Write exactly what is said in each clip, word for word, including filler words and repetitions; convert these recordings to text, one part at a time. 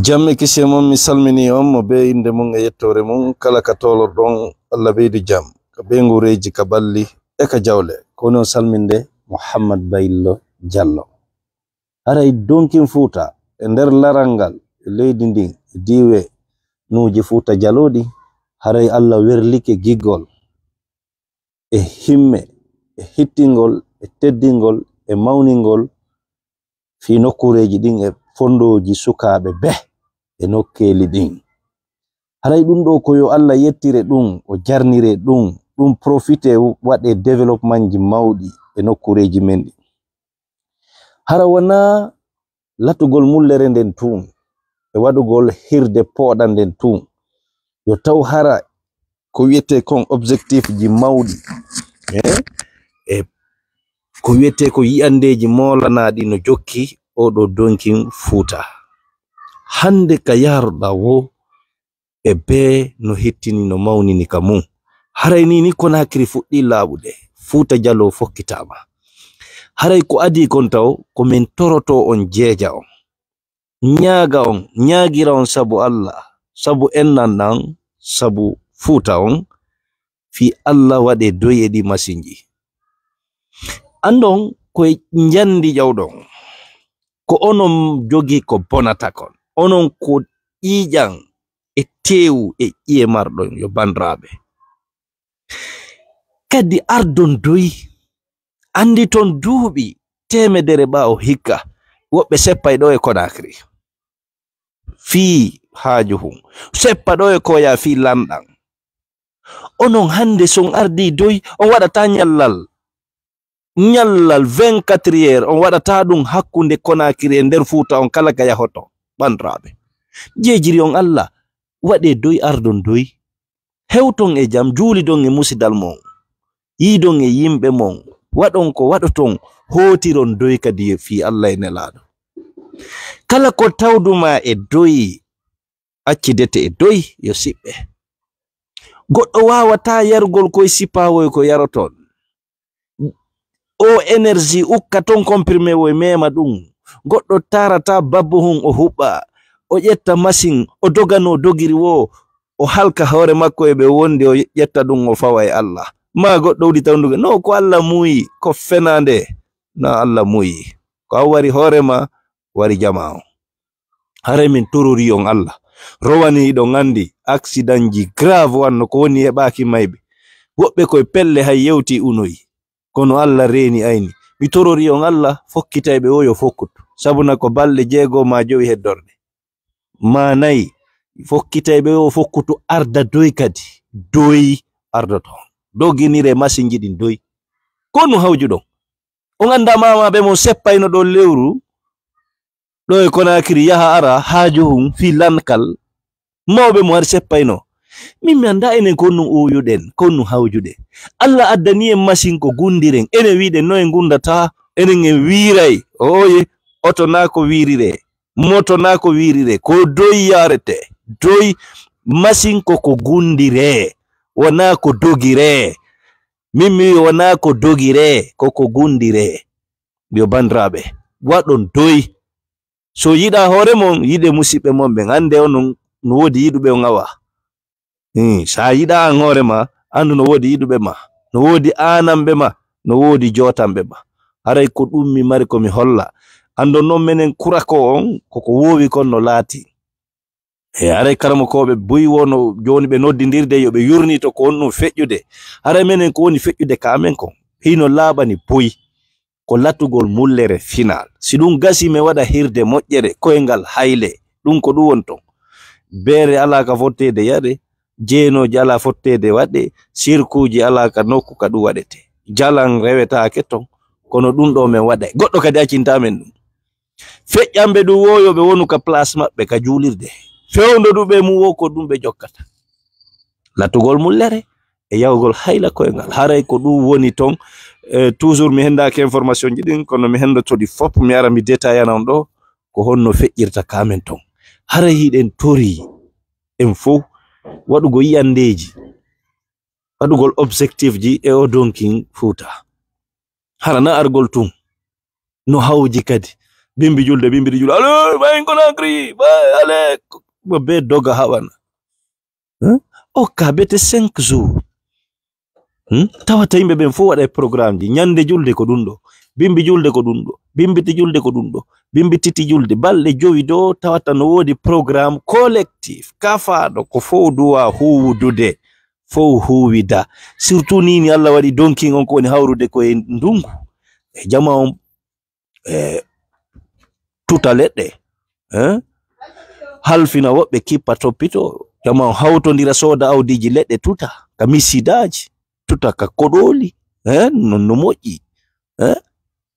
Jam e kisiyee mum, mi salminii on mo bee innde mum e yettoore mum, kala ka toolorɗon, Allah ɓeydu jam, ka ɓeynguureeji, ka balli e ka jawle. Ko woni on salminde Muhammad Bayillo Jallo. Haray donkin Fuuta e nder laral ngal, e leydi ndin, e diiwanuuji Fuuta Jaloo ɗin, haray Allah werlike giggol e himme, e hittingol, e teddingol, e mawningol fii nokkuureeji ɗin e fonndooji sukaaɓe bee e nokkeeli ɗin. Haray ɗum ɗoo ko yo Allah yettire ɗum, o jarnire ɗum, ɗum profite waɗe développementji mawɗi e nokkuureeji men ɗin. Hara wonaa latugol mullere nden tun, e waɗugol hirde pooɗa nden tun. Yo taw hara ko wiyetee kon objectifji mawɗi, eh? E ko wiyetee ko yi'andeeji moolanaaɗi no jokki oo ɗoo donkin Fuuta. Hannde ka yaaruɗaa woo, e bee no hittini, no mawnini ka mum. Haray nii ni Konaakiri fuɗɗii laaɓude, Fuuta Jaloo fokkitaama. Haray ko adii kon taw, ko min torotoo on, jeeja on, ñaaga on, ñaagira on sabu Allah, sabu enɗan ɗan, sabu Fuuta on, fii Allah waɗe doy e ɗi masinji. Anndon ko e njandi ƴawɗon, ko onon jogii ko bonata kon, onon ko ƴiiƴan e teewu e ƴiye marɗon, yo banndiraaɓe. Kadi ardon doy, annditon duuɓi teemedere ɓaawo hikka, woɓɓe seppay ɗoo e Konaakiri fii haaju hun, seppa ɗoo e koya fii lanɗan. Onon hannde, si on ardii doy, on waɗataa ñallal, ñallal vingt-quatre heures, on waɗataa ɗum hakkunde Konaakiri e nder Fuuta on kala ka yahoto, banndiraaɓe. Jeejiri on Allah, waɗee doy, ardon doy. Hewton e jam, juulidon e musidal mon, yiidon e yimɓe mon, waɗon ko waɗoton, hootiron doy kadi fii Allah e Nelaaɗo. Kala ko tawdu maa e doy, accidete e doy, yo siɓɓe. Goɗɗo waawataa yarugol koy sipaawoy ko yaroton. O énergie ukka ton comprimé woy meema ɗum. Goɗɗo taarata babbo hun o huɓɓa, o ƴetta masin, o doganoo dogiri woo, o halka hoore makko e ɓe wondi, o ƴetta ɗum o fawa e Allah. Maa goɗɗo uɗita hunduko, no ko Allah muuyi, ko fenaande. Na Allah muuyi. Ko a wari hoore ma, wari jamaa on. Haray min tororii on Allah. Rowani hiɗon anndi accidentji grave wanno ko woni heɓaaki mayɓe. Woɓɓe koye pelle hay yewti unoyi. Kono Allah reeni ayni. Mi tororii on Allah, fokkitayɓe o yo fokkutu. Sabuna ko balɗe jeego maa jowi heddorde. Maa nayi, fokkitayɓe o fokkutu arda doy kadi. Doy ardoto. Doginire masinji ɗin doy. Ko nu hawjuɗon? On anndaa maamaaɓe mon seppayno ɗo lewru? Ɗo e Konaakiri yaha ara haaju hun fii lankal. Mawɓe mo hari seppayno. Min mi anndaa enen ko honno uuyuɗen, ko honno hawjuɗen. Allah addani en masin ko gunndiren. Enen wi'uɗen no en ngunndata, enen en wiiray. Ooye, oto naa ko wiirire, moto naa ko wiirire, ko doy yaarete. Doy masin ko ko gunndire, wonaa ko dogire. Min mi wi'i wonaa ko dogire, ko ko gunndire. Yo banndiraaɓe, waɗon doy. So yiɗaa hoore mon, yiɗee musiɓɓe mon ɓen. Annde onon no woodi yiɗuɓe on awa. Hmm, so a yiɗaa an hoore ma, anndu no woodi yiɗuɓe ma, no woodi aananɓe ma, no woodi jootanɓe ma. Haray ko ɗum mi mari ko mi holla. Anndon non menen kura ko on, ko ko woowi kon no laati. E haray karamokooɓe buy wono jooni ɓe noddindirde yo ɓe yurnito ko honɗum feƴƴude. Haray menen ko woni feƴƴude ka amen kon? Hino laaɓani buy. Ko latugol mullere final. Si ɗum gasi, mi waɗa hirde moƴƴere, koyngal hayle. Ɗum ko ɗum woni ton. Beere alaa ka fotteede yaɗe, jeenooji alaa fotteede waɗe, sirkuuji alaa ka nokku ka ɗum waɗete. Jalan rewetaake ton, kono ɗum ɗo men waɗay. Goɗɗo kadi accintaa men ɗum. Feƴƴanɓe ɗum wo yo ɓe wonu ka place maɓɓe, ka juulirde. Fewndo ɗum ɓe mum wo ko ɗum ɓe jokkata. Latugol mullere e yahugol hayla koyngal. Haray ko ɗum woni ton. Eh, toujours mi henndaaki information ji ɗin, kono mi henndoto ɗi fop, mi ara mi détaillana on ɗo ko honno feƴƴirta ka men ton. Haray hiɗen torii en fow waɗugo yi'andeeji, waɗugol objectif ji e o donkin Fuuta. Hara na argol tun no hawji kadi. Bimbi julde, bimbi julde. Allez, ɓay Conakry, ɓay, allez. Mo be doga haɓana. Hein? Okka bete cinq jours. Hmm? Tawata yimɓe ɓen fof waɗa e programme ji. Ñande julde ko ɗum ɗo. Bimbi julde ko ɗum ɗo. Bimbi ti julde ko ɗum ɗo. Bimbi titi julde. Balɗe jowi ɗo tawata no woodi programme collectif. Kafaaɗo ko fof duwa huwudude. Fof huwida. Surtout ni ni Allah waɗi donkin on ko woni hawrude ko e ndungu. E jama on e tuta leɗɗe, hein? Halfina woɓɓe kippa toppito, jama hawtondira sooda awdiiji leɗɗe tuta, ka misidaaji, tuta ka koɗooli, hein? Non no moƴƴi, hein?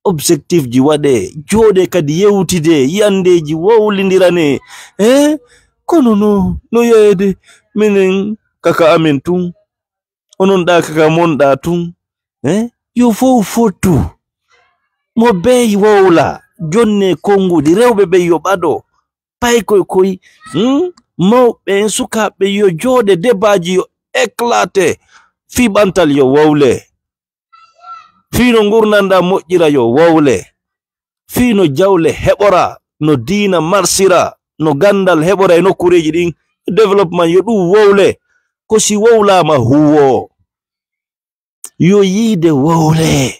Objectif ji waɗe, jooɗe kadi yewtide, yandeeji wowlindirane, hein? Kono no, no yeede, minen kaka amen tun, onon ɗa kaka mon ɗa tun, eh? Yo fow fottu. Mo bey wowla, jonne konnguɗi, rewɓe ɓe yo ɓaɗo, paykoy koy, hmm? Mawɓe en, sukaaɓe yo jooɗe, debaaji yo éclate, fii ɓantal yo wowle. Fii no ngurndan ɗan moƴƴira yo wowle. Fii no jawle heɓora, no diina marsira, no ganndal heɓora e nokkuureeji ɗin, développement yo ɗum wowle. Ko si wowlaama huwoo. Yo yiide wowle.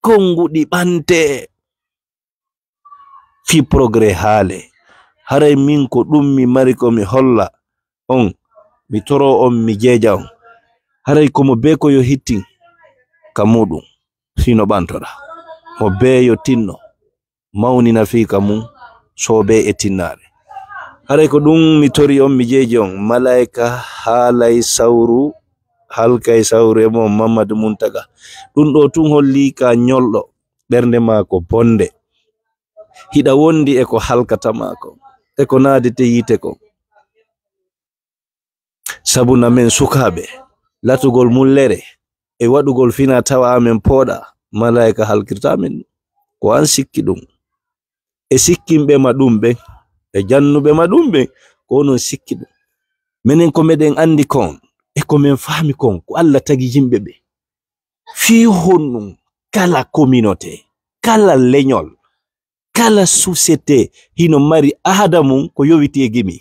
Konnguɗi ɓante. Fii progrès haale. Haray min ko ɗum mi mari ko mi holla on, mi toro on, mi jeeja on. Haray ko mo bee ko yo hittin ka muuɗum, fii no ɓantora. Mo bee yo tinno, mawnina fii ka mum, soobee e tinnaare. Haray ko ɗum mi tori on, mi jeeji on. Malaa'ika haalay sawru, halkay sawru e mo Mammadu Muntaga. Ɗum ɗo tun holli ka ñolɗo, ɓernde maa ko bonde. Hiɗa wondi e ko halkata maa kon, e ko naadete yiite kon. Sabu na men sukaaɓe, latugol mullere e waɗugol fina tawa amen pooɗa, malaa'ika halkirta men. Ko an sikki ɗum. E sikkinɓe ma ɗum ɓen, e jannuɓe ma ɗum ɓen, ko onon sikki ɗum. Menen ko meɗen anndi kon, e ko men faami kon, ko Alla tagi yimɓe ɓe. Fii honɗum kala communauté, kala leñol, kala société hino mari aada mum ko yowiti e gimi.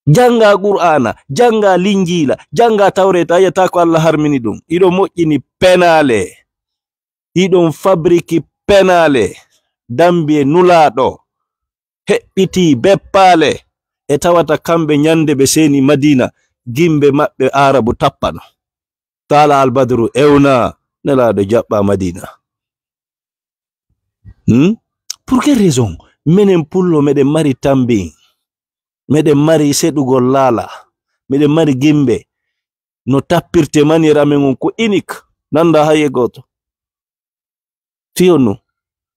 Jannga Qur'aana, jannga Linjiila, jannga Tawreeta, a yi'ataa ko Alla harmini ɗum. Iɗo moƴƴini penaale, iɗon fabriki penaale, dambi e Nulaaɗo, heɓɓitii beppaale, e tawata kamɓe ñande ɓe seeni Madiina, gimbe maɓɓe Aarabu tappano. Taala Albadru ewna, Nelaaɗo jaɓɓa Madiina. Hmm? Pour quelle raison? Menen pullo meɗen mari tambin, meɗen mari seɗugol laala, meɗen mari gimbe, no tappirte manière amen on ko unique, nanda hay e gooto. Fii honno?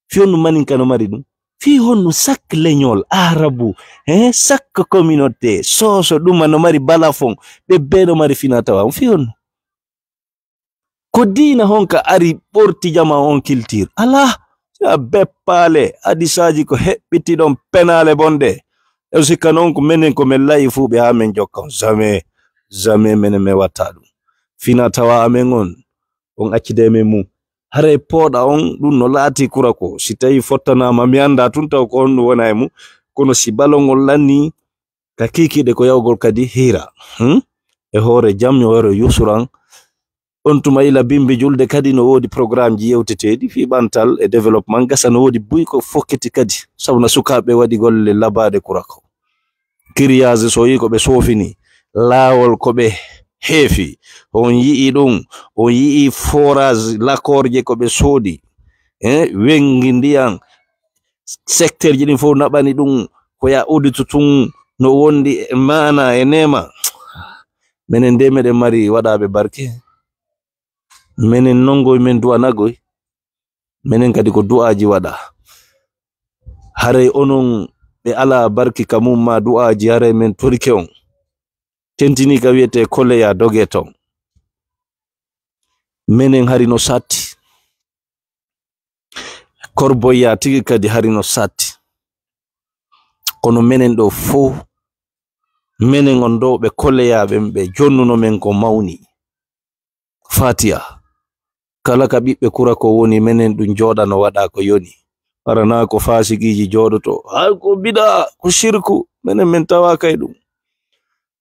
Fii honno maninka no mari ɗum? Fii honno chaque leñol, Aarabu, hein, chaque communauté, Sooso, ɗuma no mari balafon, ɓe bee no mari fina tawa on? Fii honno? Ko diina honka ari ɓorti jama on culture? Alaa, si a beppaale, hadisaaji ko heɓɓiti ɗon penaale bonɗe. E o sikka noon ko menen ko men layi fuu ɓe haa men jokka on. Jamais, jamais menen men watta ɗum. Fina tawa amen on, on accide men mum. Haray pooɗa on, ɗum no laati kura ko. Si tawi fottanaama, mi anndaa tun taw ko honɗum wona e mum. Kono si balon on lannii, ka kiikiiɗe ko yawgol kadi hiira. Hmm? E hoore jam, e hoore yusuran. On tuma ila bimbi julde kadi no woodi programmeji yewteteeɗi fii ɓantal e développement. Gasa no woodi buy ko fokkiti kadi. Sabu na sukaaɓe waɗi golle labaaɗe kura ko. Kiriyaasi so yii ko ɓe soofini. Laawol ko ɓe heefi. On yi'i ɗum. On yi'i forage lakorje ko ɓe soodi. Eh, wenngi ndiyan. Secteurji ɗin fof naɓani ɗum ko ya auditu tun no wondi e maana e neema. Menen de meɗen mari waɗaaɓe barke. Menen nongoy men du'anagoy. Menen kadi ko du'aaji waɗa. Haray onon ɓe alaa barki ka mum ma du'aaji, haray men torike on. Tentini ka wi'etee koleya doge ton. Menen hari no satti. Korboya tigi kadi hari no satti. Kono menen ɗo fow, menen on ɗo ɓe koleyaaɓe ɓe jonnuno men ko mawni. Fatiya, kala ka ɓiɓɓe kura ko woni menen ɗum jooɗano waɗa ko yoni. Hara na ko faasiqiiji jooɗoto. Haa ko bida, ko sirku. Menen men tawaaka e ɗum.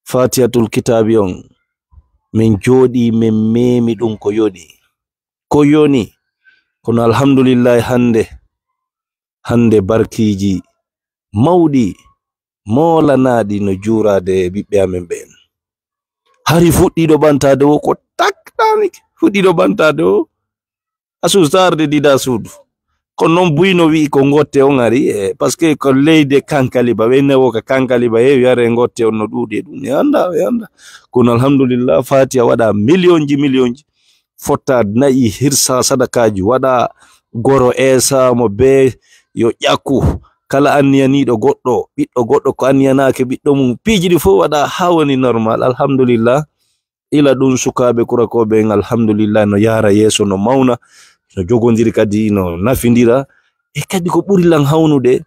Faatihatul kitaabi on, men jooɗii, men meemi ɗum ko yoni. Ko yoni. Kono alhamdulillahi hannde, hannde barkiiji mawɗi, moolanaaɗi no juuraade e ɓiɓɓe amen ɓeen. Hari fuɗɗiiɗo ɓantaade o ko takɗaani, fuɗɗiiɗo ɓantaade o a suustaa arde dida suudu. Kono noon buy no wi'i ko ngotte on ari, e, parce que ko leyde kankaliba, ɓe newo ka kankaliba, he wiyare ngotte on no ɗuuɗi e ɗum. E annda, e annda. Kono alhamdulillah, Fatiha waɗa millionji, millionji. Fotta na'i, hirsa sadakaaji, waɗa goro eesa mo be yo ƴakku. Kala anniyaniiɗo goɗɗo, ɓiɗɗo goɗɗo ko anniyanaake ɓiɗɗo mum, piiji ɗi fof waɗa haa woni normal. Alhamdulillah. Ila ɗum sukaaɓe kurakooɓe en, alhamdulillah, no yaara yeeso, no mawna, no jogondiri kadi, no nafindira. E kadi ko ɓuri lan hawnude,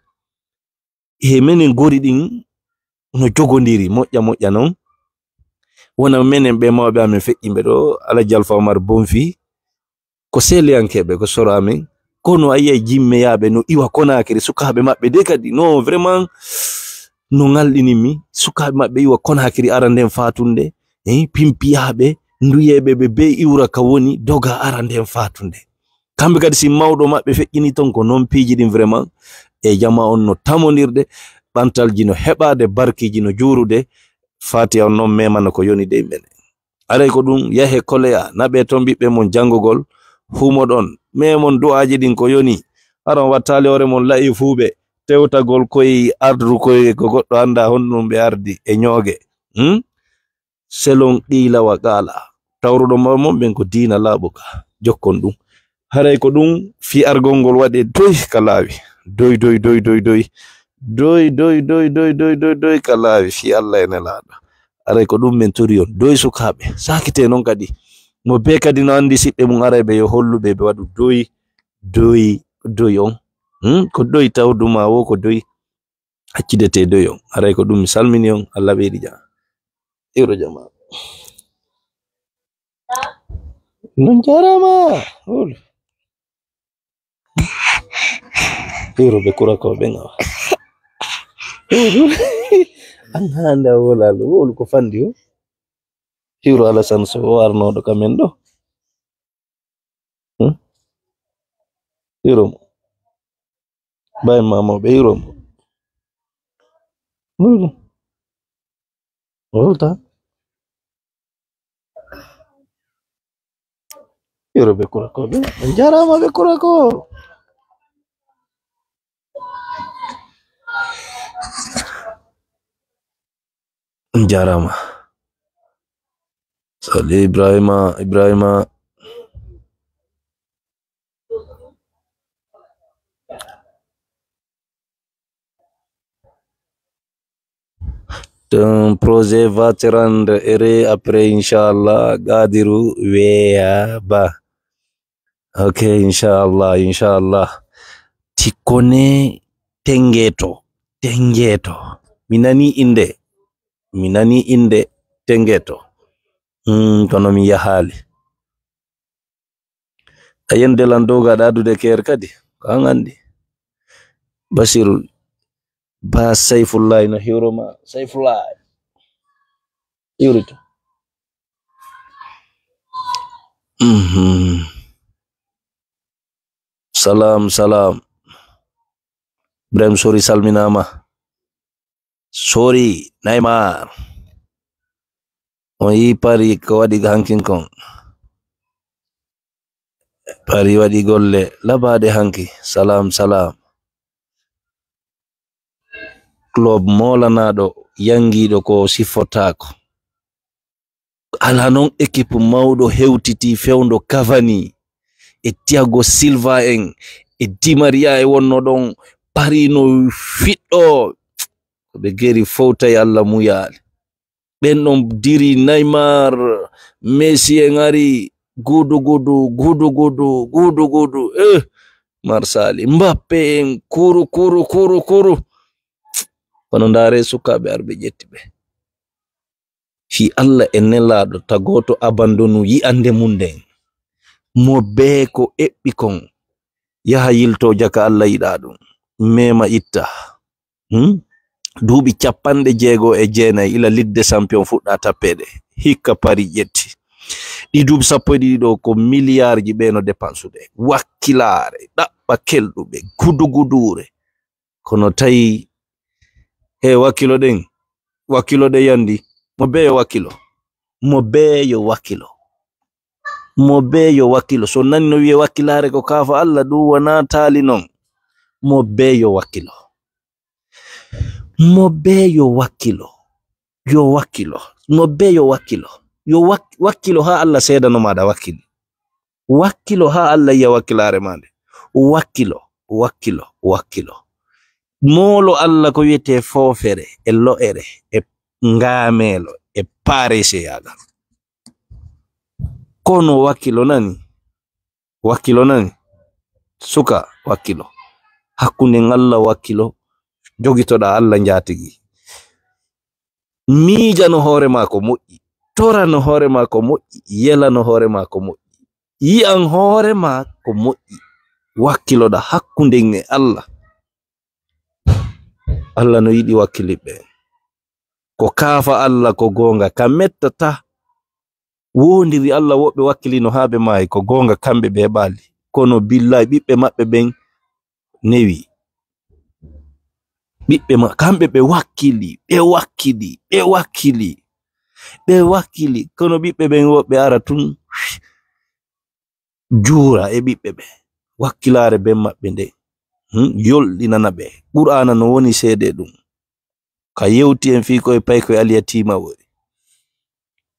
he menen gori ɗin no jogondiri, moƴƴa, moƴƴa non. Wona menen ɓe mawɓe amen feƴƴinɓe ɗo, Alhaji Alfa Omar Bonfi, ko seeliyankeeɓe, ko soro amen. Kono a yi'ay jimmeyaaɓe no iwa Konaakiri, sukaaɓe maɓɓe de kadi, no vraiment no ŋalɗini mi. Sukaaɓe maɓɓe iwa Konaakiri ara nden faatunde, eh, pimpiyaaɓe, nduyeeɓe ɓe be iwra ka woni, doga ara nden faatunde. Kamɓe kadi si mawɗo maɓɓe feƴƴini ton, ko non piiji ɗin vraiment, e jama on no tamondirde, ɓantalji no heɓaade, barkiiji no juurude, Fatiha on non memana ko yoni dey mene. Aray ko ɗum, yahe Koleya, naɓe toon ɓiɓɓe mon janngugol, humoɗon, memon du'aaji ɗin ko yoni. Aron wattaali hoore mon la'i fuuɓe, tewtagol koye ardu koye ko goɗɗo annda honɗum ɓe ardi e ñooge. Hmm? Selon qiila wa qaala. Tawruɗo mawɓe mon ɓen ko diina laaɓuka. Jokkon ɗum. Haray ko ɗum fii argol ngol waɗe doy ka laawi. Doy, doy, doy, doy, doy. Doy, doy, doy, doy, doy, doy, doy ka laawi fii Allah e Nelaaɗo. Aray ko ɗum men tori on. Doy sukaaɓe. Saakitee non kadi. Mo bee kadi no anndi siɓɓe mum arayɓe yo holluɓe ɓe waɗu doy, doy, doy on. Hmm? Ko doy tawdu ma wo ko doy. Accidete doy on. Aray ko ɗum mi salmini on. Allah ɓeydi jam. Iro jama. Non jarama. Hul. Iro ɓe kura ko ɓe ngawa. Hul. An hande a wolalo. Wol ko fandi o. Iro Alasan so warnoɗo kamen ɗo. Hmm? Iro mo. Bay mama ɓe iro mo. Hul. Holta. Iro ɓe kura ko ɓe. On jarama ɓe kura ko. On jarama. Sali Ibrahima, Ibrahima. Ton projet va te rendre heureux après, inchallah, Gadiru Weya Ba. Ok, inchallah, inchallah. Ti connais Tengeto, Tengeto. Mi nani inde, mi nani inde Tengeto. Hmm, kono mi yahaali. A yende lan doga ɗaɗude ker kadi. Ko an anndi. Basiru, Ba Sayfullahi no hiwro ma. Sayfullahi. Hiwrito. Mhm. Salam, salam. Ibrahim Sori salminama. Sori, Neymar. On yi Paris ko waɗi hankin kon. Paris waɗi golle labaɗe hanki. Salam, salam. Club moolanaɗo, yangiɗo ko siffotaako. Alaa noon équipe mawɗo hewtiti fewndo Cavani e Thiago Silva en e Di Maria e wonno ɗon. Paris no fiɗɗo. Ko ɓe geri fowtay Allah muyaali. Ɓen ɗon diri Neymar, Messi en ari, gudu gudu, gudu gudu, gudu gudu. Eh, Marsali, Mbappe en, kuru, kuru, kuru, kuru. Kono ndaare sukaaɓe arɓe ƴetti ɓe. Fii Allah e Nelaaɗo, tagooto abandonu yi'ande mum nden. Mo bee ko eɓɓi kon. Yaha yilto jaka Allah yiɗa ɗum. Mema itta. Hmm? Duuɓi capanɗe jeego e jeenayi ila Ligue des Champions fuɗɗa tappeede. Hikka Paris ƴetti. Ɗi duuɓi sappo e ɗiɗi ɗo ko miliyaarji ɓe no depansude. Wakkilaare, ɗaɓɓa kelɗuɓe, guduguduure. Kono tawi he wakkilo ɗen, wakkilo ɗe yandi. Mo bee yo wakkilo. Mo bee yo wakkilo. Mo bee yo wakkilo. So nani no wiye wakkilaare ko kaafa Allah, ɗum wona taali non. Mo bee yo wakkilo. Mo bee yo wakkilo. Yo wakkilo. Mo bee yo wakkilo. Yo wak-, wakkilo haa Allah seedano maaɗa wakkili. Wakkilo haa Allah yiya wakkilaare maa nde. Wakkilo, wakkilo, wakkilo. Moolo Allah ko wiyetee foofere, e lo'ere, e ngaameelo, e paareeseyaagal. Kono wakkilo nani? Wakkilo nani? Suka, wakkilo. Hakkunde ngalla wakkilo, jogitoɗaa Allah njaatigi. Miijano hoore maa ko moƴƴi. Torano hoore maa ko moƴƴi. Yelano hoore maa ko moƴƴi. Yi'an hoore maa ko moƴƴi. Wakkiloɗaa hakkunde e Allah. Allah no yiɗi wakkiliɓe. Ko kaafa Allah ko goonga, ka mettataa. Wondiri Allah woɓɓe wakkilino haa ɓe maayi, ko goonga kamɓe ɓe ɓaali. Kono billahi ɓiɓɓe maɓɓe ɓen newi. Ɓiɓɓe ma-, kamɓe ɓe wakkili, ɓe wakkili, ɓe wakkili, ɓe wakkili. Kono ɓiɓɓe ɓen woɓɓe ara tun juura e ɓiɓɓe ɓe. Wakkilaare ben maɓɓe nde, hmm, yolɗinana ɓe. Qur'aana no woni seede ɗum. Ka yewti en fii koye paykoye Alyatiima woni.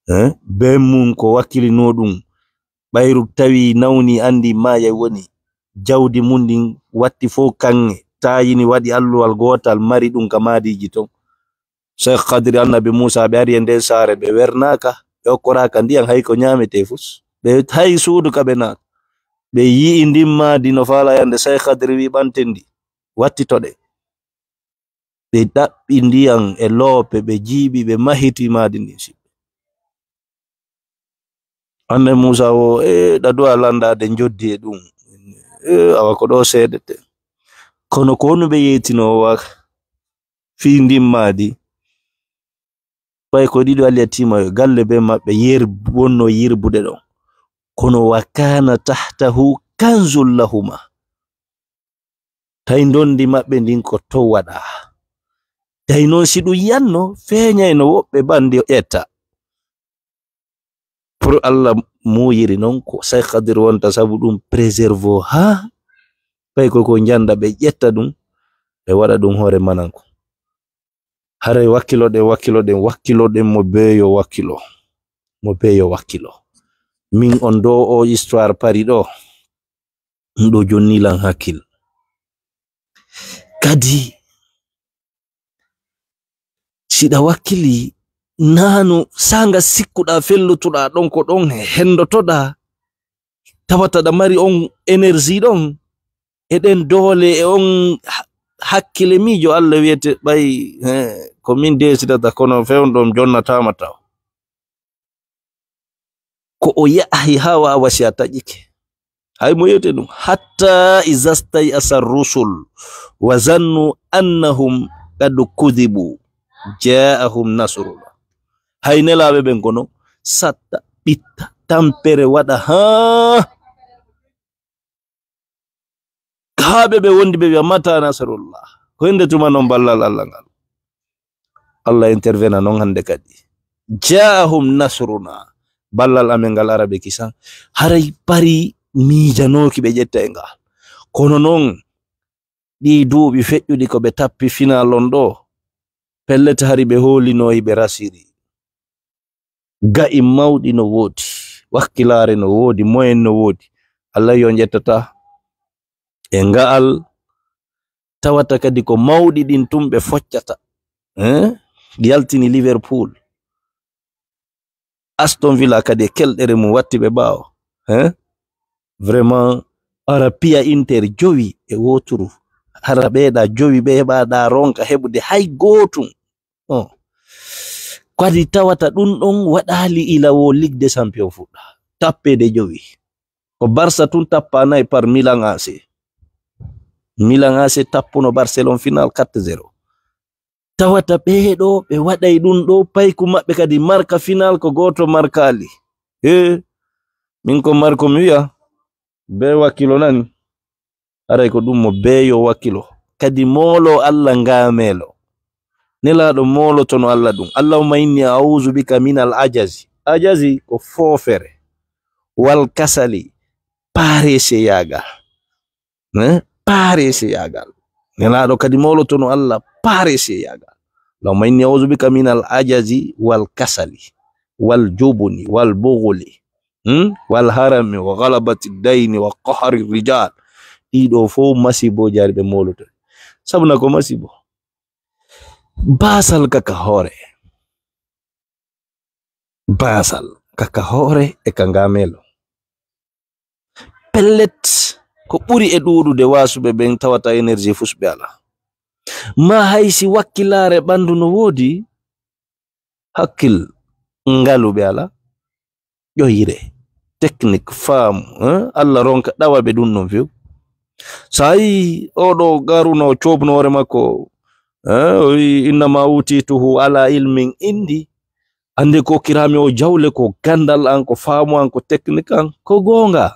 Eh? Ben mum ko wakkilinoo ɗum. Ɓayru tawi nawni anndi maaya woni. Jawdi mum ndin watti fof kaŋŋe. Taayini waɗi alluwal gootal mari ɗum ka maadiiji ton. Cheikh Khadri Annabi Muusa ɓe ari e nden saare ɓe wernaaka, ɓe okkoraaka ndiyan hay ko ñaametee fus. Ɓe hay suudu ka ɓe naata. Ɓe yi'i ndin maadi no faala yande Cheikh Khadri wi ɓanten ndi. Wattitoɗe. Ɓe ɗaɓɓi ndiyan e loope, ɓe jiiɓi, ɓe mahiti maadi ndin siɓɓe. Annabi Muusa o, e, ɗa du'a landaade njoddi e ɗum. E, awa ko ɗo seedete. Kono ko honno ɓe yeytinoo wa fii ndin maadi? Ɓay ko ɗiɗo Alyatiima yo galle be maɓɓe yer-, wonno yirbude ɗon. Kono wa kana tahtahu kanzul lahuma. Tawi ndondi maɓɓe ndin ko to waɗa. Tawi noon si ɗum yanno, feeñayno woɓɓe bandi ƴetta. Pour Allah muuyiri noon ko Cheikh Khadir wonta sabu ɗum préserve o haa ɓay ko, ko njanda ɓe ƴetta ɗum, ɓe waɗa ɗum hoore mananko. Haray wakkiloɗen, wakkiloɗen, wakkiloɗen mo beeyo wakkilo. Mo beeyo wakkilo. Min on ɗo o histoire Paris ɗo. Ɗum ɗo jonni lan hakkil. Kadi, siɗa wakkili, naano saanga sikkuɗaa fellotoɗaa ɗon ko ɗon he hendotoɗaa, tawata ɗa mari on énergie ɗon, e ɗen doole, e on ha-, hakkile miijo Allah wiyete ɓay, he, ko min desidata, kono fewndo ɗon jonnataama taw. Ko o yahi haa waawa si a taƴike. Hay mo yewte ɗum. Hatta iza stay'asa rusul wa zannu annahum qad kudhibu ja'ahum nasruna. Hay nelaaɓe ɓen kono satta, ɓitta, tampere waɗa haa Haa ɓe ɓe wondi ɓe wi'a, "Mata nasrullah?" Ko hende tuma non ballal Allah ngal? Allah intervena non hande kadi. "Ja'ahum nasruna." Ballal amen ngal ara ɓe kisan. Haray Paris miijanooki ɓe ƴetta e ngal. Kono non, ɗii duuɓi feƴƴuɗi ko ɓe tappi final on ɗo, pellet hari ɓe hoolinoyi ɓe rasiri. Ga'i mawɗi no woodi, wakkilaare no woodi, moyen no woodi. Allah yo njettata e nga'al, tawata kadi ko mawɗi ɗin tun ɓe foccata. Eh? Yaltini Liverpool. Aston Villa kadi e kelɗere mum watti ɓe ɓaawo. Eh? Vraiment, ara piya Inter jowi e woturu. Hara ɓeeɗa jowi ɓe heɓaɗa ronka heɓude hay gootum. Oh. Kadi tawata ɗum ɗon waɗaali ila wo Ligue des Champions fuɗɗa. Tappeede jowi. Ko Barça tun tappa nayi par Milan A C. Milan A C tappuno Barcelone final quatre zéro. Tawata ɓeeɗo ɓe waɗay ɗum ɗo, payku maɓɓe kadi marka final ko gooto markaali. He, min ko marko mi wiya, be wakkilo nani. Aray ko ɗum mo beeyo wakkilo. Kadi moolo Allah ngaameelo. Nelaaɗo moolotono Allah ɗum. Allahumma inni a'udhu bika min al ajazi. Ajazi ko foofere. Wal kasali. Paareeseyaagal. Eh? Paareeseyaagal. Nelaaɗo kadi moolotono Allah paareeseyaagal. Allahumma inni a'udhu bika min al ajazi wal kasali. Wal jubuni. Wal bughli. Hmm? Wal harami wa ghalabati dayni wa qahri rijal. Ɗiɗo fof masibo jari ɓe moloto. Sabuna ko masibo. Basal kaka hoore. Basal kaka hoore e ka ngamelo. Pellet ko ɓuri e ɗuuɗude wasuɓe ɓen tawata énergie fusɓe ala. Ma hay si wakkilaare ɓandu no woodi, hakkil ngaluɓe ala. Ƴoyre, technique, faamu, eh? Allah ronka ɗawa ɓe ɗum ɗon few. So a yii oɗo garuno o coobno hoore makko, eh, o wi, "Innama utituhu ala ilmin indi." Annde ko kirami o jawle, ko gandal an, ko faamu an, ko technique an, ko goonga.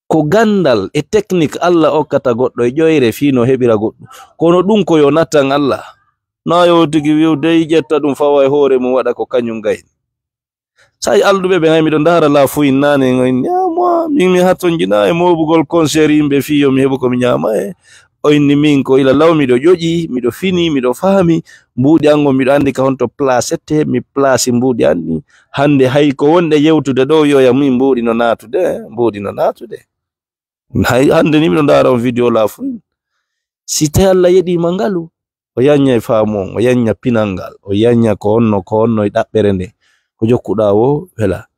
Ko gandal e technique Allah okkata goɗɗo e ƴoyre fii no heɓira goɗɗum. Kono ɗum ko yo natan Allah. Na yo tigi wi'u dey ƴetta ɗum fawa e hoore mum waɗa ko kañum gayni. Say alɗuɓe ɓen hay miɗo ndaara la fuyin naane en, o inni, "Ah, moi, min mi hatonjina e moobugol concert yimɓe fii yo mi heɓu ko mi ñaama e." O inni, "Min ko ila law miɗo ƴoƴi, miɗo fini, miɗo faami. Mbuuɗi an on miɗo anndi ka honto placete, mi place mbuuɗi an ɗin. Hannde hay ko wonɗe yewtude ɗo wi'oya min mbuuɗi no naatude, mbuuɗi no naatude." Hay hannde ni miɗo ndaara on vidéo la fuyin. Si tawi Allah yeɗiima ngalu, o yañña e faamu on, o yañña pinal ngal, o yañña ko honno, ko honno e ɗaɓɓere nde, ko jokkuɗaa wo wela.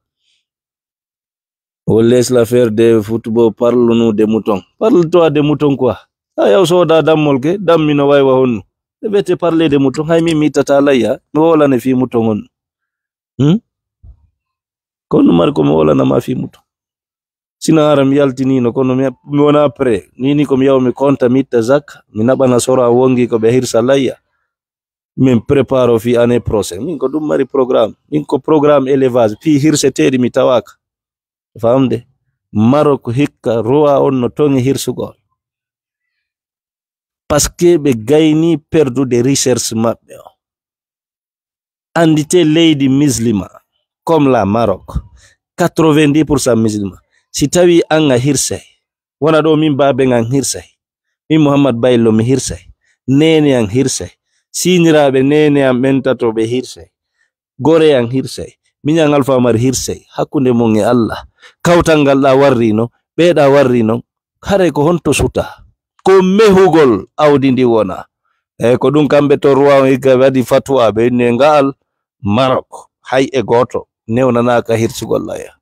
On laisse l'affaire de football, parle-nous de mouton. Parle-toi de mouton quoi. Sa yaw sooda dammol ke, dammi no waywa honno. E wete parler de mouton, hay min mi ittata layya, mi wolane fii mouton on. Hmm? Kono mari ko mi wolana ma fii mouton. Sina hara mi yaltiniino, kono mi, mi wona prêt. Ni, ni ko mi yawa mi konta, mi itta zak, mi naɓana sora wongi ko ɓe hirsa layya. Min prépare o fii année prochaine. Min ko ɗum mari programme. Min ko programme élevage, fii hirseteeɗi mi tawaaka. Famde, Maroc hikka roi on no toŋi hirsugol. Parce que ɓe gayni perdude recherche maɓɓe o. Andite leydi muslima, comme la Maroc, quatre-vingt-dix pour cent muslima. Si tawi an a hirsay, wona ɗo min baaben an hirsay, min Mouhammad Baylo mi hirsay, neene an hirsay, siiniraaɓe neene an ɓen tato ɓe hirsay, gore an hirsay, miñan Alfa Mar hirsay, hakkunde mon e Allah, kawtal ngal ɗa warri no, ɓe ɗa warri non, haray ko honto suta? Ko mehugol awdi ndi wona. E ko ɗum kamɓe to roi on hikka waɗi fatwa ɓe inni e ngaal Maroc, hay e gooto newnanaaka hirsugol laya.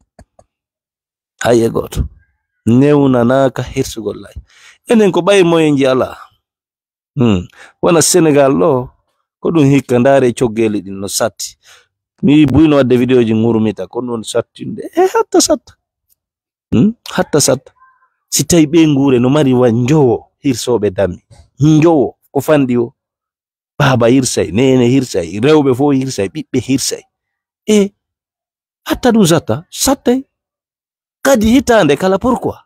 Hay e gooto newnanaaka hirsugol laya. Enen ko ɓay moyen ji alaa. Hmm. Wona Senegal ɗo, ko ɗum hikka, ndaare coggeeli ɗin no satti. Mi buyno wadde vidéo ji ngurmita, ko ɗum sattinde. E hatta satta. Hmm? Hatta satta. Si tawi ɓe nguure no mari wa njowo hirsooɓe dammi. Njowo, ko fanɗi o. Baaba hirsay, neene hirsay, rewɓe fof hirsay, ɓiɓɓe hirsay. E hatta ɗum satta, sattay. Kadi hitaande kala, pourquoi?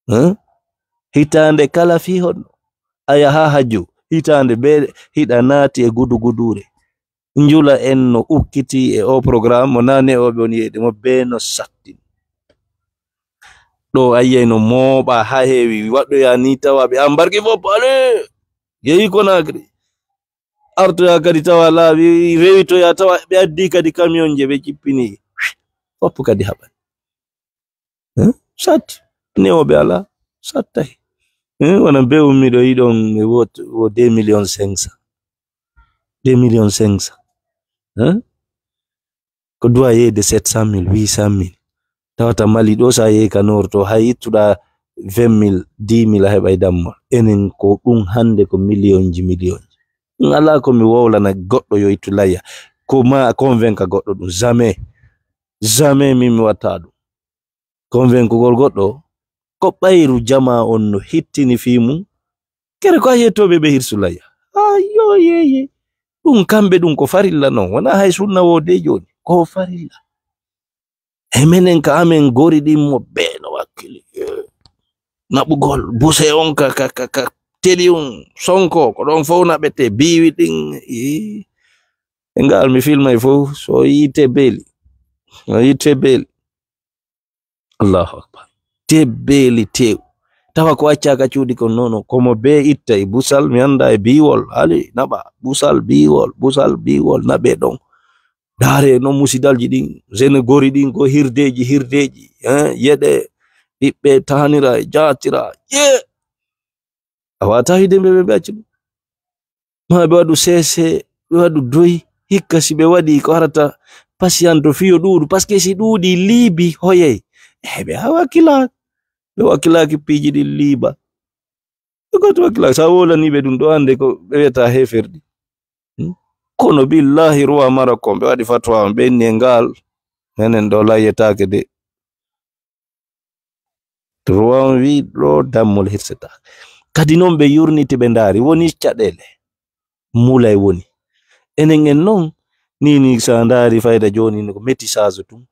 Hein? Hitaande kala fii honno? A yaha hajju, hitaande be hiɗa naati e gudu guduure. Njula en no ukkiti e o programme mo nane o ɓe woni yeyde mo be no sattin. Ɗo a yiyay no mooɓa ha heewi waɗɗoya ni tawa ɓe ambarki fof pale. Yehi Conakry. Artoya kadi tawa laaɓi, rewitoya tawa ɓe addi kadi camion je ɓe cippini. Fof kadi haɓan. Eh? Sat. Newoɓe ala. Sattay. Eh? Wona be ummiɗo yiɗon e wo, wo deux millions cinq cents. Deux millions cinq cents. Eh? Ko doit yeyde sept cent mille, huit cent mille. Tawata Mali ɗo sa yehi ka noor to hay ittuɗa vingt mille, dix mille a heɓay dammol. Enen ko ɗum hannde ko millionji, millionji. Ɗum alaa ko mi wowlana goɗɗo yo ittu layya. Ko ma convainca goɗɗo ɗum. Jamais. Jamais min mi watta ɗum. Convaincugol goɗɗo, Ko ɓayru jamaa on no hittini fii mum. Kere ko a yettooɓe ɓe hirsu layya. Ayo, ye, ye. Ɗum kamɓe ɗum ko farilla non. Wonaa hay sunna wo de jooni. Ko farilla. E menen ka amen gori ɗin mo bee no wakkili. Naɓugol, buse on ka, ka, ka, ka teli on, sonko, ko ɗon fow naɓete, biiwi ɗin. Ii. E ngal mi filmay fow, so yiite beeli. So yiite beeli. Allahu Akbar. Tebbeeli tew. Tawa ko accaaka cuuɗi kon nono. Ko mo bee itta e busal, mi annda e biiwol. Ali, naɓa. Busal, biiwol, busal, biiwol, naɓe ɗon. Ndaare no musidalji ɗin, zene gori ɗin, ko hirdeeji, hirdeeji. Eh, yeɗe, ɓiɓɓe, taanira, jaatira. Ye! A waata hide mbe ɓe ɓe acci ɗum. Ma ɓe waɗu seese, ɓe waɗu doy, hikka si ɓe waɗi ko harata pasiyan to fiyo ɗuuɗu, parce que si ɗuuɗi liibi hoyey. Eh, ɓe a wakkila, ɓe wakkilaaki piiji ɗin liiba. Ɓe goto wakkila, sa wolani ɓe ɗum ɗo hande ko ɓe wiyata heferɗi. Hmm? Kono billahi ruwa Marok on, ɓe waɗi fatwa on, ɓe inni e ngal, menen ɗo layyetaake de. Ruwa on wi ɗo dammol hirseta. Kadi noon ɓe yurniti ɓe ndaari, woni caɗeele. Mulay woni. Enen en noon, ni, ni sa ndaari fayda jooni no ko métissage tun.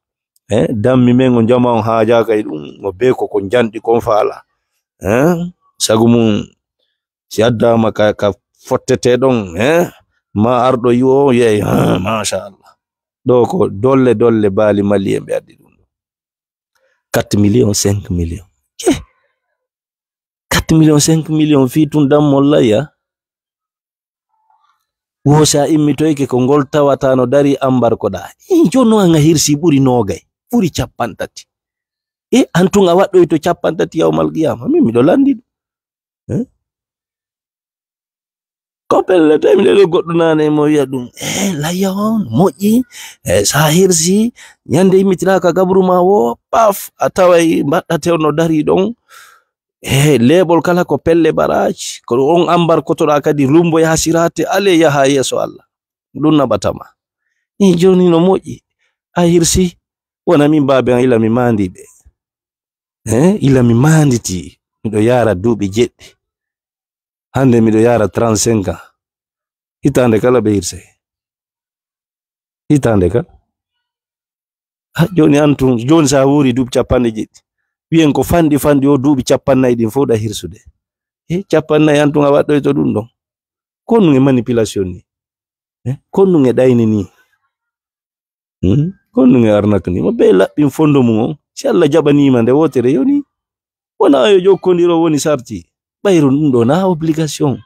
Eh, dammi men on jama on haajaaka e ɗum, no bee ko, ko njanɗi kon faala. Eh, sagu mum, si addaama ka, ka fottete ɗon, eh, ma arɗo yiwo, yeey, ah, machallah. Ɗo ko dolle, dolle baali Mali en ɓe addi ɗum ɗo. Quatre millions, cinq millions. Eh, quatre millions, cinq millions fii tun dammol layya. Wo si a immitoyke ko ngol tawata no dari ambar ko ɗa. In jooni no an a hirsi ɓuri noogay, ɓuri cappanɗe tati. E an tun a waɗɗoyto cappanɗe tati yawmal qiyama. Min miɗo landi ɗum. Eh? Ko pelle tawi miɗo ɗo goɗɗo nane mo wiya ɗum, eh, layya on moƴƴi, eh, sa hirsi, ñande immitiraka gabru ma wo, paf, a taway mbaɗɗate on no dari ɗon. Eh, leeɓol kala ko pelle baraji, ko on ambar kotoɗa kadi lumbo yahasirate, ale yaha yeeso Allah. Ɗum naɓatama. Eh, jooni no moƴƴi, a hirsi, wona min baabe an ila mi mandi ɓe. Eh, ila mi manditi, miɗo yaara duuɓi jeɗɗi. Hande miɗo yaara trente-cinq ans. Hitaande kala ɓe hirsay. Hitaande kala. Ha, jooni an tun, jooni sa wuuri duuɓi cappanɗe jeɗɗi. Wiyen ko fanɗi fanɗi o duuɓi cappannayi ɗin fof ɗa hirsude. E cappannayi an tun a waɗɗoyto ɗum ɗon. Ko ɗum e manipulation ni. Eh, ko ɗum e ɗayni ni. Hmm? Ko ɗum e arnaque ni. Mo ɓe laɓɓin fondo mum on. Si Allah jaɓaniima nde wootere yoni. Wona yo jokkondiro woni sarti. Ɓayru ɗum ɗo na obligation.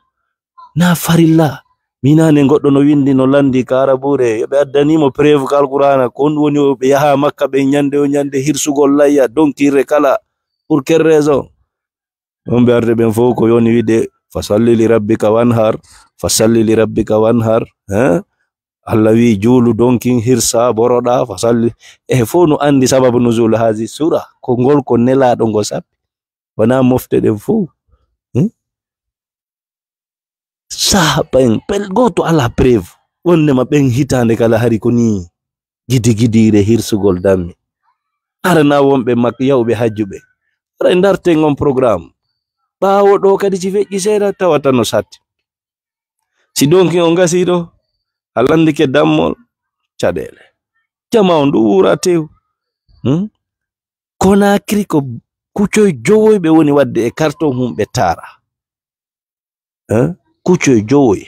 Na farilla. Minane goɗɗo no windi no landi ka arabuure. Yo ɓe addani mo preuve ka alqur'ana. Ko on woni o ɓe yaha Makka ɓe ñande o ñande hirsugol layya donkirre kala. Pour quelle raison? On ɓe arde ɓen fof ko yoni wiide, "Fasalli li rabbika wanhar, fasalli li rabbika wanhar." Hein? Allah wi, "Juulu donkin, hirsa, boroɗa, fasalli." E fof no andi sababu nuzul hazi sura. Ko ngol ko nelaɗo ngo sappi. Wona mofte ɗen fof. Hmm? Saha ɓen, pel gooto alaa preuve. Wonnema ɓen hitaande kala hari ko nii. Gidi gidiire hirsugol dammi. Arana wonɓe mak-, yawɓe hajjuɓe. Aray ndarten on programme. Ɓaawo ɗo kadi si feƴƴi seeɗa tawata no satti. Si donki on gasii ɗo, a landike dammol, caɗeele. Jama on ɗum wuura tew. Hmm? Konakiri ko kucoy jowoy ɓe woni wadde e carton hum ɓe taara. Eh? Kucoy jowoy,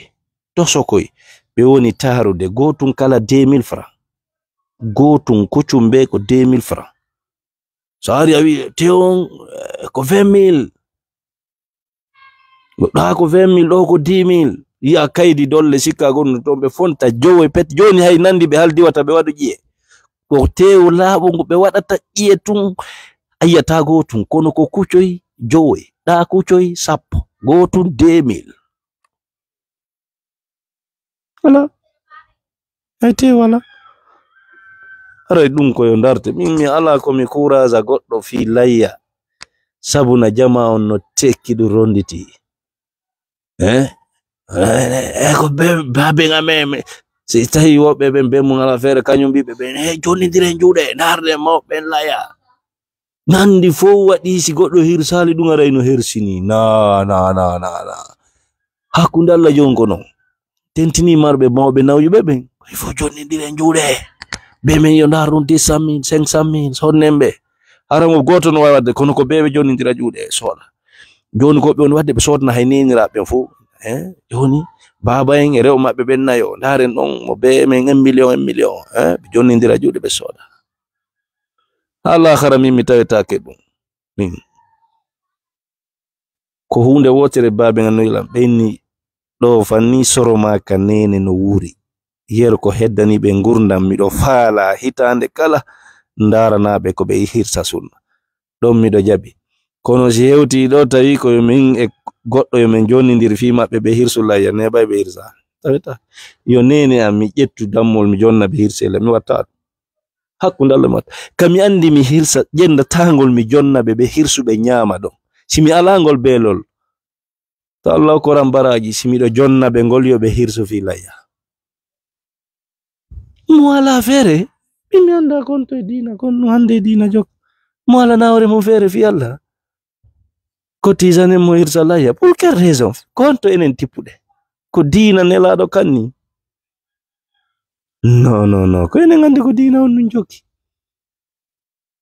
tosokoy, ɓe woni taarude, gootun kala deux mille francs. Gootun kucum ɓe ko deux mille francs. So ari a wi, te on, eh, ko vingt mille. Ɗa ko vingt mille, ɗo ko dix mille. Yiya kaydi dolle sikka gonno toon ɓe fonta jowoy pet. Jooni hay nandi ɓe haldi wata ɓe waɗu ƴiye. Ko teewu laaɓo ngu ɓe waɗata ƴiye tun, a yiyata gootun. Kono ko kucoy jowoy, ɗa kucoy sappo. Gootun deux mille. Wala. Ay, te wala. Haray ɗum ko yo ndarte. Min mi alaa ko mi kuuraaza goɗɗo fii layya. Sabu na jama on no tekki ɗum ronditi. Eh? Eh, eh, ko be, baben amen, me. Si tawi woɓɓe ɓen, be mum alaa feere, kañum ɓiɓɓe ɓen, eh, jonnindiren juuɗe, ndaarden mawɓe ɓen layya. Nandi fof waɗi, si goɗɗo hirsaali ɗum, aray no hersini. Na, na, na, na, na. Hakkunde Allah jon ko non. Tentini marɓe mawɓe nawyuɓe ɓen. Il faut jonnindire juuɗe. Be men yo ndaar ɗum dix cent mille, cinq cent mille, sonnen ɓe. Hara mo gooto no waawi waɗde, kono ko ɓe ɓe jonnindira juuɗe, sooda. Jooni ko ɓe woni waɗde, ɓe soodna hay neeniraaɓe ɓen fof. Eh, jooni, baaba en e rewɓe maɓɓe ɓen nayo, ndaaren ɗon mo be men un million, un million, eh, ɓe jonnindira juuɗe, ɓe sooda. Haa laakara min mi tawetaake ɗum. Min. Ko huunde wootere baabe ngan no yilam, ɓe inni ɗo fanni soro maa ka neene no wuuri. Yeru ko heddani ɓe ngurndan, miɗo faala hitaande kala ndaaranaaɓe ko ɓe hirsa sunna. Ɗon miɗo jaɓi. Kono si hewti ɗo tawi ko yo min e goɗɗo yo min jonnindir fii maɓɓe ɓe hirsu layya, neeɓay ɓe hirsa. Taweta. Yo neene am mi ƴettu dammol mi jonna ɓe hirse la, mi watta ɗum. Hakkunde Allah mi watta. Ka mi anndi mi hirsa ƴennda taangol mi jonna ɓe ɓe hirsu ɓe ñaama ɗon. Si mi alaa ngol beelol, to Allah okkoran baraaji, si miɗo jonna ɓe ngol yo ɓe hirsu fii layya. Mo alaa feere, min mi anndaa ko honto e diina, ko honno hannde e diina jok. Mo alaa naawre mum feere fii Allah. Ko tiisanen mo hirsa layya. Pour quelle raison? Ko honto enen tippuɗe? Ko diina Nelaaɗo kanni? Non, non, non. Ko enen anndi ko diina on nun jokki.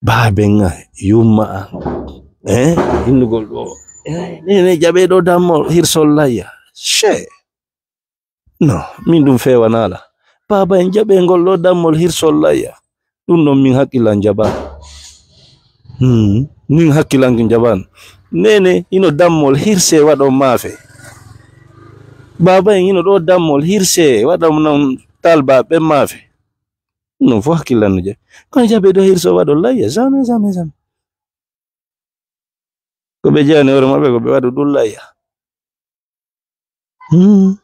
Baaben an, yumma an. Eh, innugol ɗo. Eh, ne, ne, jaɓee ɗo dammol hirsol layya. Shee. Non, min ɗum feewanaala. Baaba en jaɓee ngol ɗo dammol hirsol layya. Ɗum ɗon min hakkillan jaɓaani. Hmm, min hakkillan ki jaɓaani. Neene, hino dammol hirse waɗon maafe. Baaba en hino ɗo dammol hirse waɗon non talba ɓen maafe. Ɗum fof hakkillan no jaɓi. Kono jaɓee ɗo hirso waɗon layya. Jamais, jamais, jamais. Ko ɓe jeyani hoore maɓɓe ko ɓe waɗu ɗum layya. Hmm.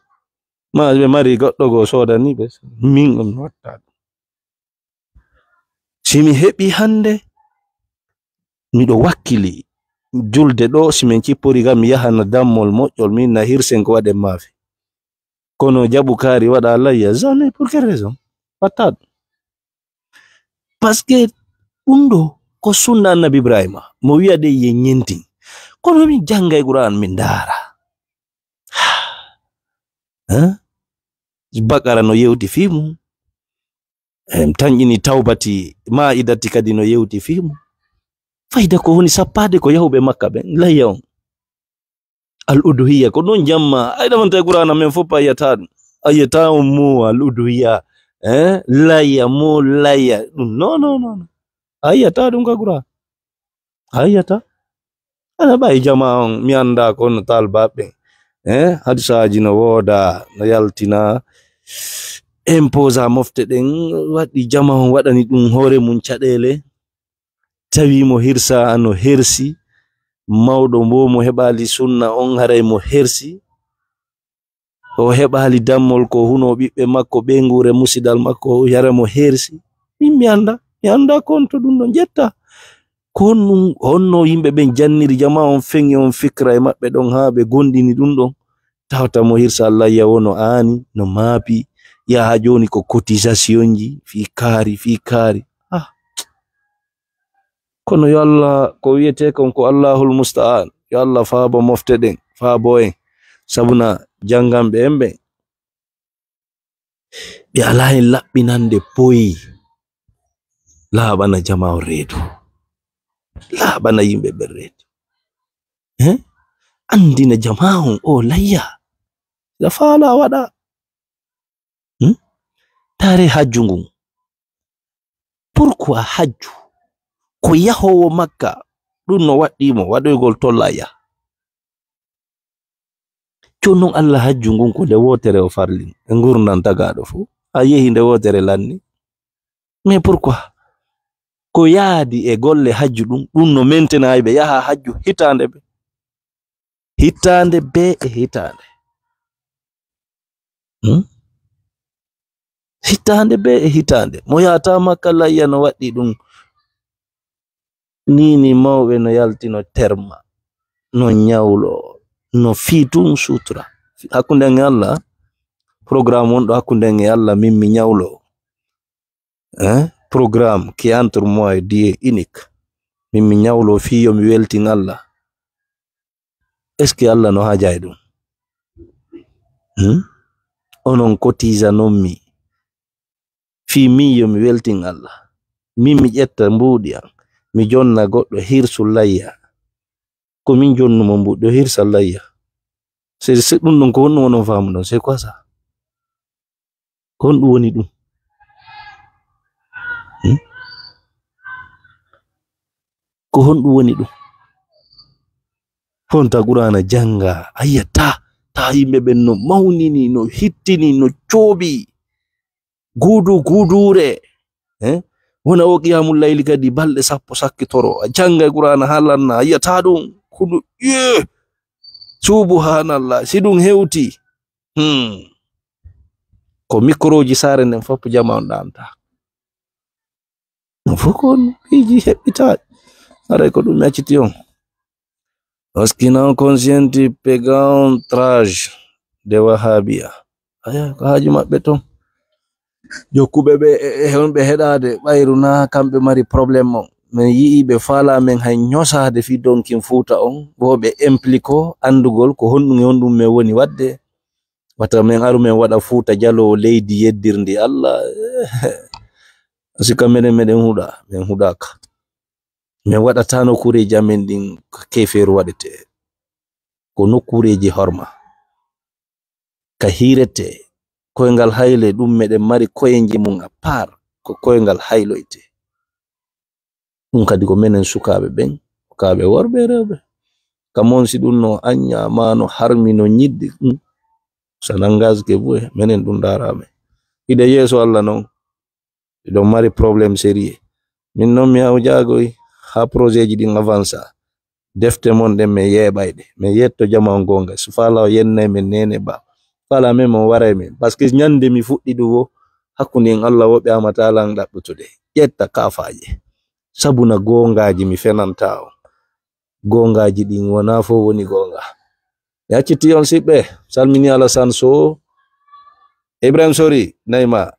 Ma ɓe mari goɗɗo goo soodani ɓe. Min on mi watta ɗum. Si mi heɓi hannde, miɗo wakkili julde ɗo, si min cippori kam, mi yahana dammol moƴƴol, min na hirsen ko waɗen maafe. Kono jaɓu kaari waɗa layya, jamais, pour quelle raison? Watta ɗum. Parce que ɗum ɗo ko sunna Annabi Ibrahima, mo wi'a ɗe ye ñentin. Kono min janngay Qur'an min ndaara. Hein? Baqara no yewti fii mum. Em, tanƴini tawbati, maa'idati kadi no yewti fii mum. Fayda ko woni sappaade ko yahuɓe Makka ɓen, layya on. Al uduhiya, ko ɗon jamma. Ay, ɗamanta e Qur'ana men fof a yiyata ɗum. A yiyata on mo al uduhiya. Eh? Layya, mo layya. Ɗum, non, non, non, non. A yiyata ɗum ka Qur'an. A yiyata. Ana ɓay jama on, mi annda ko no talba ɓen. Eh? Hadisaaji no wooda, no yaltina. Imposa mofte ɗen, waɗi jama on waɗani ɗum hoore mum caɗeele. Tawi mo hirsa no hersi, mawɗo mbo mo heɓaali sunna on haray mo hersi. O heɓaali dammol ko huno ɓiɓɓe makko, ɓeynguure musidal makko, o yara mo hersi. Min mi annda, mi annda ko on to ɗum ɗon jetta. Ko honɗum, honno yimɓe ɓen janniri jama on, feŋi on fikra e maɓɓe ɗon haa ɓe gondini ɗum ɗon. Tawata mo hirsa layya wo no aani, no maapi, yaha jooni ko cotisation ji, fii kaari, fii kaari. Ah. Kono yo Allah, ko wiyetee kon ko Allahul Musta'an. Yo Allah faabo mofte ɗen, faabo en. Sabuna jannganɓe en ɓen. Ɓe alaa hen laɓɓinande poyi. Laaɓana jama on reedu. Laaɓana yimɓe ɓen reedu. Eh? Anndina jama on o layya. Ila faala waɗa. Hmm? Taare hajju ngun. Pourquoi hajju? Ko yahoowo Makka, ɗum no waɗɗii mo waɗoygol to layya. Jooni non Allah hajju ngun ko nde wootere o farlini. E ngurndan tagaaɗo fof. A yehi nde wootere lanni. Mais pourquoi? Ko yaadi e golle hajju ɗum, ɗum no maintena ɓe yaha hajju hitaande be. Hitaande be e hitaande. Hmm? Hitaande be e hitaande. Mo yahata Makka layya no waɗɗi ɗum. Nii ni mawɓe no yalti no terma, no ñawlo, no fii tun sutura. Hakkunde en e Allah, programme wonɗo hakkunde en e Allah, min mi ñawlo. Hein? Programme qui entre moi et Dieu unique. Min mi ñawlo fii yo mi weltin Allah. Est-ce que Allah no haaja e ɗum? Hmm? Onon kotiisanonmi fii min yo mi weltin Allah. Min mi ƴetta mbuuɗi an, mi jonna goɗɗo hirsu layya. Ko min jonnumo mbuuɗi o hirsa layya. C'est, c'est ɗum ɗon ko honɗum onon faamu ɗon? C'est quoi ça? Ko honɗum woni ɗum? Hmm? Ko honɗum woni ɗum? Honta Qur'aana jannga, a yiya ta, ta yimɓe ɓen no mawnini, no hittini, no cooɓi. Guudu, guuduure. Eh? Wona o qiyamul layli kadi balɗe sappo sakkitoro. A jannga Qur'aana haa lanna, a yiya ta ɗum. Kunu, yee. Subhanallah. Si ɗum hewti. Hmm. Ko mikrooji saare nden fof jama on ɗaanta. Ɗum fof ko on piiji heɓɓitaaɗi. Haray ko ɗum mi acciti on. Parce que non conscienti pegan trash de wahabia. Aya, ko haaju maɓɓe ton. Jokkuɓe ɓe e, e honɓe heɗaade ɓayru na kamɓe mari problème on. Min yi'i ɓe faala men hay ñosaade fii donkin Fuuta on. Wo ɓe impliqué anndugol ko honɗum e honɗum men woni waɗde. Wata men aru men waɗa Fuuta Jaloo leydi yeddirndi Allah. Sika meɗen, meɗen huɗa, men huɗaaka. Men waɗata nokkuureeji amen ɗin ko keefeeru waɗetee. Ko nokkuureeji horma. Ka hiiretee, koyngal hayle ɗum meɗen mari koyenji mum à part, ko koyngal hayloytee. Ɗum kadi ko menen sukaaɓe ɓen, sukaaɓe worɓe e rewɓe. Ka mon si ɗum no añña, ma no harmi, no ñiddi, ɗum, ça n'engage que vous, menen ɗum ndaara men. Hiɗen yeeso Allah non, hiɗon mari problème sérieux. Min non mi hawjaagoy haa projet ji ɗin avansa. Defte mon ɗen min yeeɓay ɗe. Min yetto jama on goonga. So faala o yennay min nene ba. Faala men mo waray min. Parce que ñande mi fuɗɗi ɗum wo, hakkunde en Allah woɓɓe amata lan ɗaɓɓutude. Ƴetta kaafaaje. Sabuna goongaaji mi fenanta on. Goongaaji ɗin wonaa fof woni goonga. Mi acciti on siɓɓe. Salmini Alassane Sow. Ibrahim Sori, Nayma.